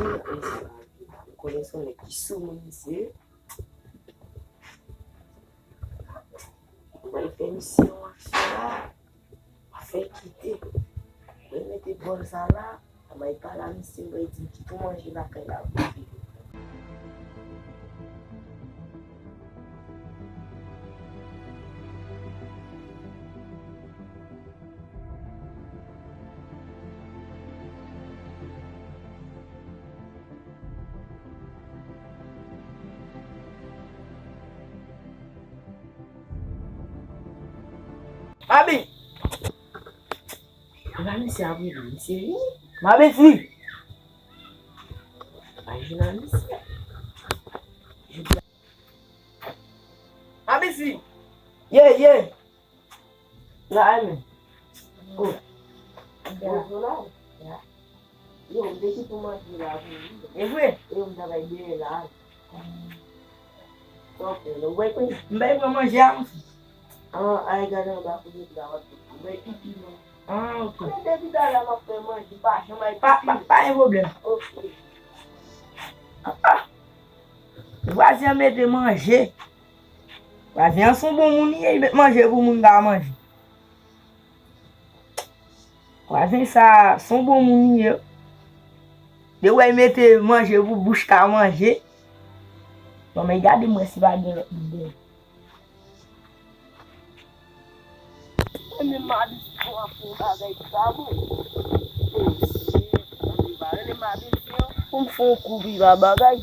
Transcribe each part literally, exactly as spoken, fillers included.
Ou konnen se yon nèg ki sou moun misye. Mwen fè misye yon aksyon la. Mwen fè kite. Mwen mete bòl sa la. Mwen pale a misye, mwen di m kite w manje lakay la. Abi! Epa misye ap rele, misye vini. Mabe fi! Pa jwenn misye. Mabe fi! Ye, ye! La, men. Oh. Bonjou la. Yo, m te kite w manje la pou ou. E vre? E yo, m travay dèyè la. Sa w fè la? Ou bay kwen? M bay pran manje a, monchè. Ah, ay, gade anba kote la, w ap bay pipi, non. Ah, ok. Men depi talè m ap fè manje, pa janm ay pipi. Pa, pa, pa gen pwoblèm. Ok. Ah, ah. Vwazen an mete manje. Vwazen an se yon bon moun li ye, li met manje pou moun ka manje. Vwazen sa, se yon bon moun li ye. Depi w wè l mete manje pou bouch ka manje. Bon, men gade m wè si pa gen lòt moun dèyè. Mwen menm m ap di si w ap fè yon bagay ki pa bon. Mesye, tande pa rele m ap di w pou m fè yon kou pi pa bagay.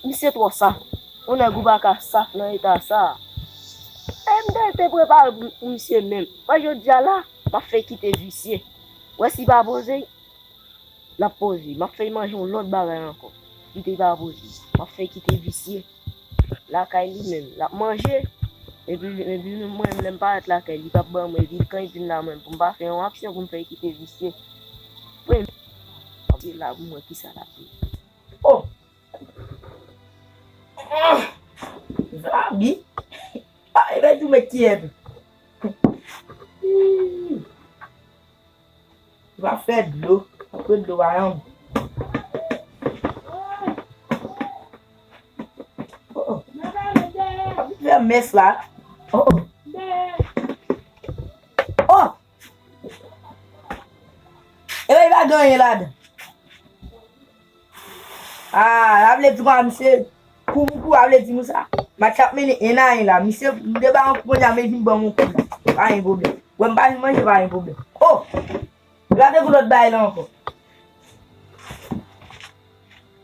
Misye twò saf. Yon nèg ou pa ka saf nan eta sa. E m te, te prepare pou, pou misye menm. Mwen jodi a la, m ap fè kite visye. Wè si pa poze, l ap poze. M ap fè manje yon lòt bagay ankò. Kite pa poze. M ap fè kite visye. Lakay li menm, l ap manje. Epi, epi mwen, lè m parèt lakay, li p ap ban mwen. Epi kan li vin la, mwen, pou m pa fè yon aksyon pou m fè kite visye. Mwen, ap la pou mwen, kisa l ap fè. Oh! Ah! Zabi! Ah, e ben tou met kiyè tou. Ih! Va fè dlo. Apre dlo, va yon. Oh, oh. Fè mès la. Oh, oh. Oh! E ben, li pa gen anyen ladan. Ah, la vle di kwa misye. Kou pou kou, la vle di nou sa. Match ap mennen en a en la. Misye, m te ba yon kou kounye a, men vin ban m yon kou la. Pa gen pwoblèm. Wè m pa vin manje, pa gen pwoblèm. Oh! Gade pou lòt bagay la ankò.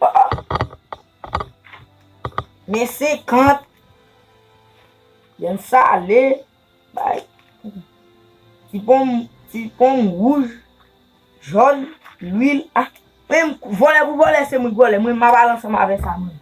Oh, oh. Men senkant. Vyann sale. Bay. Ti ponm, ti ponm wouj, jòn, lwil. Ah, menm vòlè pou vòlè, se mwen k vòlè. Mwen, m ap al ansanm avè sa, mwen.